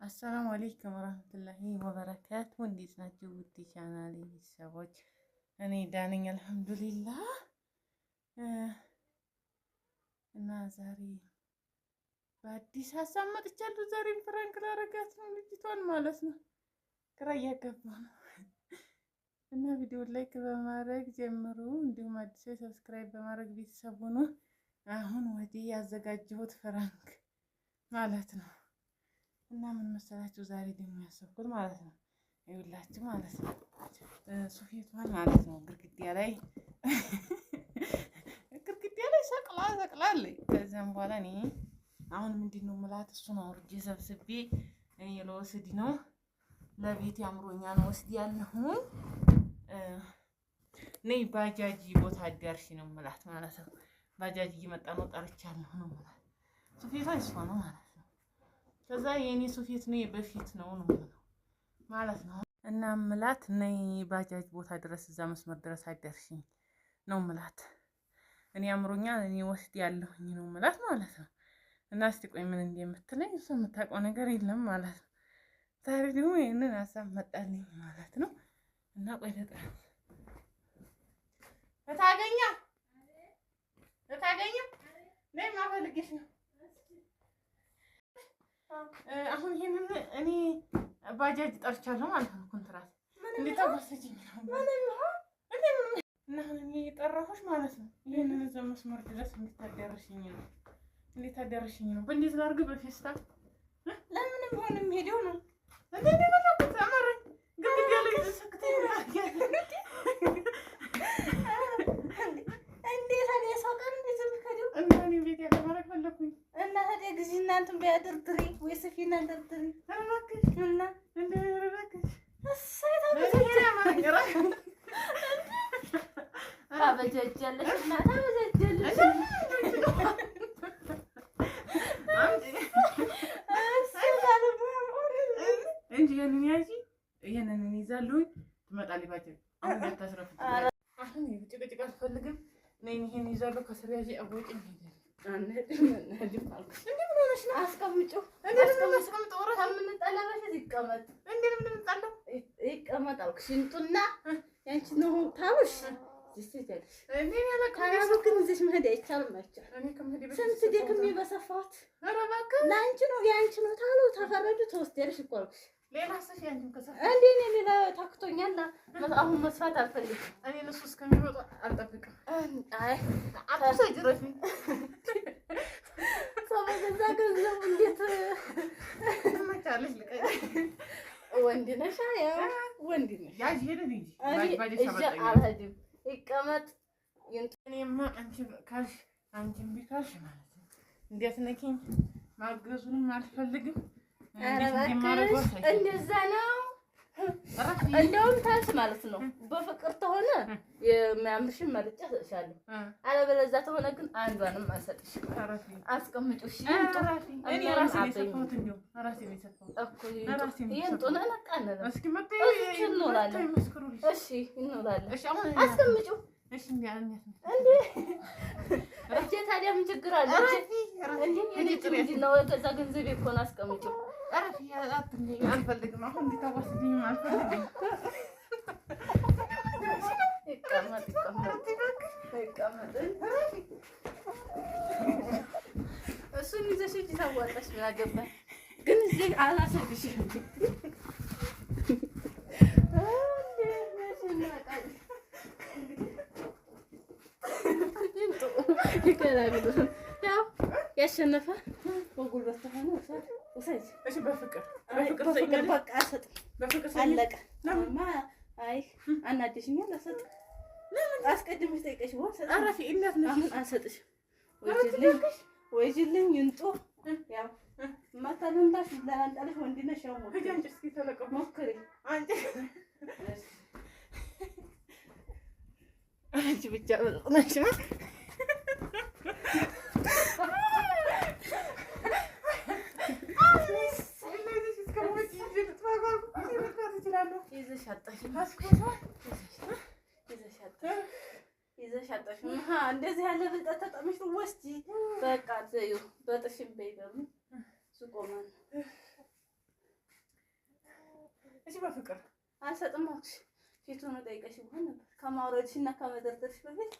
السلام عليكم ورحمة الله وبركاته። እንዴት ናችሁ ውድ ቻናሌ ቤተሰቦች? እኔ ደህና ነኝ الحمد لله። እና ዛሬ በአዲስ ሀሳብ መጥቻለሁ። ዛሬም prank ላረጋት ነው ልጅቷን ማለት ነው። ግራ እያገባ ነው። እና ቪዲዮ like በማድረግ ጀምሩ። እንዲሁም አዲስ subscribe በማድረግ ቤተሰብ ሁኑ። አሁን ወዲህ ያዘጋጀሁት prank ማለት ነው። እና ምን መሰላችሁ ዛሬ ደግሞ ያሰብኩት ማለት ነው ይኸውላችሁ ማለት ነው ሱፌቷን ማለት ነው ግድግዳ ላይ ግድግዳ ላይ ሰቅላ ሰቅላለች። ከዚያም በኋላ እኔ አሁን ምንድን ነው የምላት እሱን አውርጄ ሰብስቤ እኔ ለወስድ ነው ለቤት ያምሮኛል ወስድ ያለሁ ነይ ባጃጅ ቦታ አዳርሺ ነው የምላት ማለት ነው። ባጃጅ እየመጣ ነው ጠርቻለሁ ነው የምላት። ሱፌቷ እሷ ነው ማለት ነው። ከዛ የኔ ሱፌት ነው በፊት ነው ነው ማለት ነው። እና ምላት ነይ ባጃጅ ቦታ ድረስ እዛ መስመር ድረስ አዳርሽኝ ነው ምላት። እኔ አምሮኛል እኔ ወስድ ያለሁኝ ነው ምላት ማለት ነው። እና እስቲ ቆይ ምን እንደምትለኝ እሷ የምታውቀው ነገር የለም ማለት ነው። ዛሬ ደግሞ ይህንን ሀሳብ መጣልኝ ማለት ነው። እና ቆይ ተጣ እታገኘው እታገኘው ነይ ማፈልግሽ ነው። አሁን ይሄንን እኔ ባጃጅ ጠርቻለሁ ማለት ነው። ኮንትራት እንዴት አወሰጅኝ ነው እና አሁን እኔ የጠራሁሽ ማለት ነው። ይሄንን እዛ መስመር ድረስ እንድታደርሽኝ ነው። እንድታደርሽኝ ነው። በእንዴት ላድርግ? በፌስታል ለምንም ሆነ የሚሄደው ነው። እንዴ ነው አማረኝ። ግድግዳ ላይ ሰክተኝ እንዴት ታዲያ ሰው ቀን እንዴት የምትከደው? እና እኔ ቤት ያለማድረግ ፈለኩኝ። እና ታዲያ ጊዜ እናንተም ቢያደርድሪ ወይ ሰፊና ደርድሪ። ኧረ እባክሽ እና እንደ ኧረ እባክሽ እሰይ ታበጃጃለሽ እና ታበጃጃለሽ። እንጂ ይሄንን ያዢ፣ ይሄንን እይዛለሁኝ። ትመጣለች ባጃጅ። አሁን እንዳታስረፍጂ። አሁን ጭቅጭቅ አልፈልግም። ነይ ይሄን ይዛለሁ። ከስር ያዢ፣ አወጪኝ። አንሄድም አንሄድም አልኩሽ። እንዴ ምን ሆነሽ ነው? አስቀምጪው። እንዴ ምን አስቀምጠው? ኧረ ከምንጣላ በፊት ይቀመጥ እንዴ ምን የምንጣለው? ይቀመጥ አልኩሽ። ይምጡና ያንቺ ነው ታውሽ ትሄጃለሽ። እኔ አላውቅም። ካራሱ ግን ይዘሽ መሄድ አይቻልም። አይቻልም። እኔ ከመሄዴ በፊት ስንት ደክሜ በሰፋሁት። ኧረ እባክህ ለአንቺ ነው የአንቺ ነው ታሉ ተፈረዱ ተወስደሽ እኮ አልኩሽ። ሌላ ሰሽ ያንቺም ከሰፋ እንዴ እኔ ሌላ ታክቶኛል። አሁን መስፋት አልፈልግም። እኔ እነሱ እስከሚመጡ አልጠብቅም። አይ አትውሰጂ ረፊ። ሰው በገዛ ገንዘቡ እንዴት ትመቻለሽ። ልቀቂ። ወንድ ነሽ? ያው ወንድ ነሽ። ያዥ ሄደን እንጂ እኔ ባጃጅ እዤ ታመጣኛለሽ። አልሄድም። ይቀመጥ ይንጡ። እኔማ አንቺ ካልሽ አንቺ እምቢ ካልሽ ማለት ነው እንዴት ነኪኝ ማገዙንም አልፈልግም። ኧረ እንዴት እንደማደርገው እባክሽ አሳይኝ። እንደዛ ነው። እረፊ። እንደውም ታንስ ማለት ነው በፍቅር ተሆነ የሚያምርሽን መርጬ እሰጥሻለሁ። አለበለዚያ ተሆነ ግን አንዷንም አልሰጥሽም። እረፊ። አስቀምጪው። እሺ ይምጡ እረፊ። እኔ ራሴ ነው የሰፋሁት፣ እንዲያውም ራሴ ነው የሰፋሁት። እኮ ይምጡ። ራሴ ነው ይምጡ እንነቃለን። እስኪ መጥተው እዚች እንውላለን። መጥተው ይመስክሩልሽ። እሺ እንውላለን። እሺ አሁን አስቀምጪው እሺ እንዴ አንያት እንዴ እጄ ታዲያ ምን ችግር አለ? እጄ እረፊ። እረፊ። እንዴ የኔ እጅ ምንድን ነው? የገዛ ገንዘቤ እኮ ነው። አስቀምጪው። እረፊ። አትንኪኝ፣ አልፈልግም። አሁን እንዲታወስብኝም አልፈልግም። ይቀመጥ ይቀመጥ ይቀመጥ። እሱን ይዘሽ ሂጂ ታዋጣሽ። ምን አገባኝ ግን እዚህ አላሰብሽም። ያው ያሸነፈ በጉልበት ተሆነ ውሰድ ውሰድ። እሺ በፍቅር በፍቅር በፍቅር ትሰጪኛለሽ? በቃ አልሰጥም። በፍቅር ትሰጪኛለሽ? አለቀ። አይ አናደሽኛል። አልሰጥም። አስቀድመሽ ጠይቀሽ ቢሆን እሰጥሽ። እረፊ። እንዴት ነሽ? አሁን አልሰጥሽም። ወይጅልኝ ወይጅልኝ ይንጡ። ያው ማታለንታሽ ለአንጣለሽ ወንድ ነሽ። ያው ሂጂ አንቺ እስኪ ተለቀሙ ሞክሪ። አንቺ አንቺ ብቻ ነሽ። ይዘሽ አጣሽ ይዘሽ አጣሽ። እንደዚህ ያለ ብልጠት ተጠምሽ ወስጂ። በቃ ተይው። በጥሽም በይ በምን ስቆማ ነው። በፍቅር አልሰጥም አልኩሽ። ፊቱን ጠይቀሽ ቢሆን ነበር ከማውረድሽ እና ከመደርደርሽ በፊት።